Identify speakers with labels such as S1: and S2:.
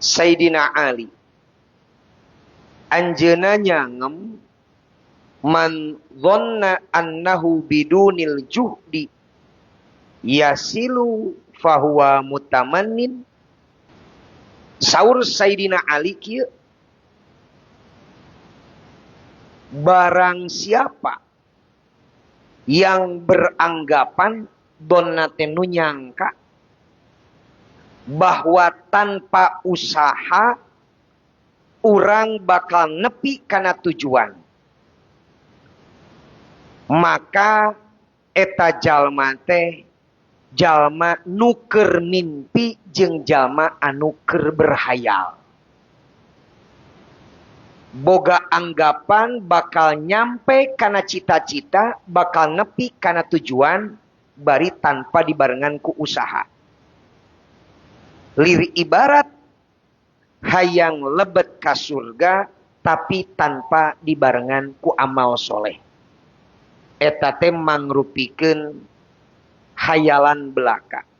S1: Sayyidina Ali anjeunna nyangem man dhanna annahu bidunil juhdi yasilu fahuwa mutamannin. Saur Sayyidina Ali kieu, barang siapa yang beranggapan donna teh nu nyangka bahwa tanpa usaha urang bakal nepi kana tujuan, maka eta jalma teh jalma nu keur mimpi jeung jalma anu keur berhayal. Boga anggapan bakal nyampe kana cita-cita, bakal nepi kana tujuan bari tanpa dibarengan ku usaha. Liri ibarat hayang lebet ka surga tapi tanpa dibarengan ku amal soleh. Eta teh mangrupikeun hayalan belaka.